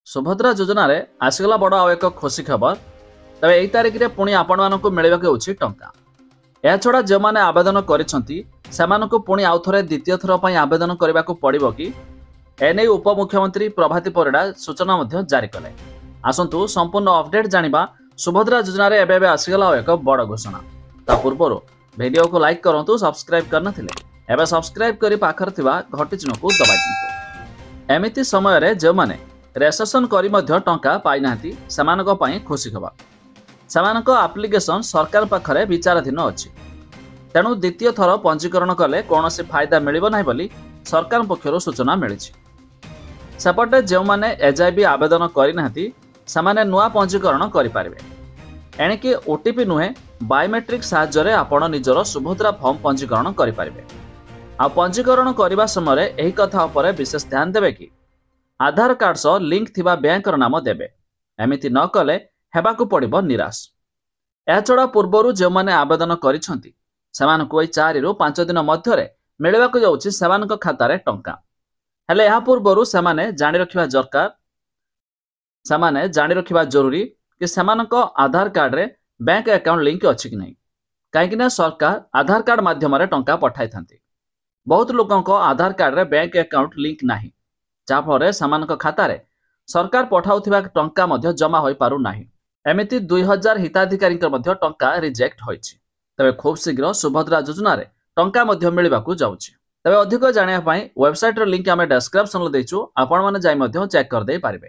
ସୁଭଦ୍ରା ଯୋଜନାରେ ଆସିଗଲା ବଡ଼ ଆଉ ଏକ ଖୁସି ଖବର। ତେବେ ଏହି ତାରିଖରେ ପୁଣି ଆପଣମାନଙ୍କୁ ମିଳିବାକୁ ହେଉଛି ଟଙ୍କା। ଏହାଛଡ଼ା ଯେଉଁମାନେ ଆବେଦନ କରିଛନ୍ତି, ସେମାନଙ୍କୁ ପୁଣି ଆଉ ଥରେ ଦ୍ୱିତୀୟ ଥର ପାଇଁ ଆବେଦନ କରିବାକୁ ପଡ଼ିବ କି, ଏନେଇ ଉପମୁଖ୍ୟମନ୍ତ୍ରୀ ପ୍ରଭାତୀ ପରିଡ଼ା ସୂଚନା ମଧ୍ୟ ଜାରି କଲେ। ଆସନ୍ତୁ ସମ୍ପୂର୍ଣ୍ଣ ଅପଡେଟ୍ ଜାଣିବା। ସୁଭଦ୍ରା ଯୋଜନାରେ ଏବେ ଏବେ ଆସିଗଲା ଆଉ ଏକ ବଡ଼ ଘୋଷଣା। ତା ପୂର୍ବରୁ ଭିଡ଼ିଓକୁ ଲାଇକ୍ କରନ୍ତୁ, ସବସ୍କ୍ରାଇବ୍ କରିନଥିଲେ ଏବେ ସବସ୍କ୍ରାଇବ୍ କରି ପାଖରେ ଥିବା ଘଣ୍ଟି ଚିହ୍ନକୁ ଦବାଇ ଦିଅନ୍ତୁ। ଏମିତି ସମୟରେ ଯେଉଁମାନେ ରେସେସନ କରି ମଧ୍ୟ ଟଙ୍କା ପାଇନାହାନ୍ତି, ସେମାନଙ୍କ ପାଇଁ ଖୁସି ଖବର। ସେମାନଙ୍କ ଆପ୍ଲିକେସନ ସରକାର ପାଖରେ ବିଚାରାଧୀନ ଅଛି। ତେଣୁ ଦ୍ୱିତୀୟ ଥର ପଞ୍ଜୀକରଣ କଲେ କୌଣସି ଫାଇଦା ମିଳିବ ନାହିଁ ବୋଲି ସରକାରଙ୍କ ପକ୍ଷରୁ ସୂଚନା ମିଳିଛି। ସେପଟେ ଯେଉଁମାନେ ଏଯାଏ ବି ଆବେଦନ କରିନାହାନ୍ତି, ସେମାନେ ନୂଆ ପଞ୍ଜୀକରଣ କରିପାରିବେ। ଏଣିକି ଓଟିପି ନୁହେଁ, ବାୟୋମେଟ୍ରିକ୍ ସାହାଯ୍ୟରେ ଆପଣ ନିଜର ସୁଭଦ୍ରା ଫର୍ମ ପଞ୍ଜୀକରଣ କରିପାରିବେ। ଆଉ ପଞ୍ଜୀକରଣ କରିବା ସମୟରେ ଏହି କଥା ଉପରେ ବିଶେଷ ଧ୍ୟାନ ଦେବେ କି ଆଧାର କାର୍ଡ ସହ ଲିଙ୍କ ଥିବା ବ୍ୟାଙ୍କର ନାମ ଦେବେ। ଏମିତି ନ କଲେ ହେବାକୁ ପଡ଼ିବ ନିରାଶ। ଏହାଛଡ଼ା ପୂର୍ବରୁ ଯେଉଁମାନେ ଆବେଦନ କରିଛନ୍ତି, ସେମାନଙ୍କୁ ଏଇ 4ରୁ 5 ଦିନ ମଧ୍ୟରେ ମିଳିବାକୁ ଯାଉଛି ସେମାନଙ୍କ ଖାତାରେ ଟଙ୍କା। ହେଲେ ଏହା ପୂର୍ବରୁ ସେମାନେ ଜାଣି ରଖିବା ଦରକାର, ସେମାନେ ଜାଣି ରଖିବା ଜରୁରୀ କି ସେମାନଙ୍କ ଆଧାର କାର୍ଡରେ ବ୍ୟାଙ୍କ ଆକାଉଣ୍ଟ ଲିଙ୍କ ଅଛି କି ନାହିଁ। କାହିଁକିନା ସରକାର ଆଧାର କାର୍ଡ ମାଧ୍ୟମରେ ଟଙ୍କା ପଠାଇଥାନ୍ତି। ବହୁତ ଲୋକଙ୍କ ଆଧାର କାର୍ଡରେ ବ୍ୟାଙ୍କ ଆକାଉଣ୍ଟ ଲିଙ୍କ ନାହିଁ, ଯାହାଫଳରେ ସେମାନଙ୍କ ଖାତାରେ ସରକାର ପଠାଉଥିବା ଟଙ୍କା ମଧ୍ୟ ଜମା ହୋଇପାରୁନାହିଁ। ଏମିତି 2000 ହିତାଧିକାରୀଙ୍କ ମଧ୍ୟ ଟଙ୍କା ରିଜେକ୍ଟ ହୋଇଛି। ତେବେ ଖୁବ୍ ଶୀଘ୍ର ସୁଭଦ୍ରା ଯୋଜନାରେ ଟଙ୍କା ମଧ୍ୟ ମିଳିବାକୁ ଯାଉଛି। ତେବେ ଅଧିକ ଜାଣିବା ପାଇଁ ୱେବସାଇଟ୍ର ଲିଙ୍କ ଆମେ ଡେସ୍କ୍ରିପସନରେ ଦେଇଛୁ, ଆପଣମାନେ ଯାଇ ମଧ୍ୟ ଚେକ୍ କରିଦେଇ ପାରିବେ।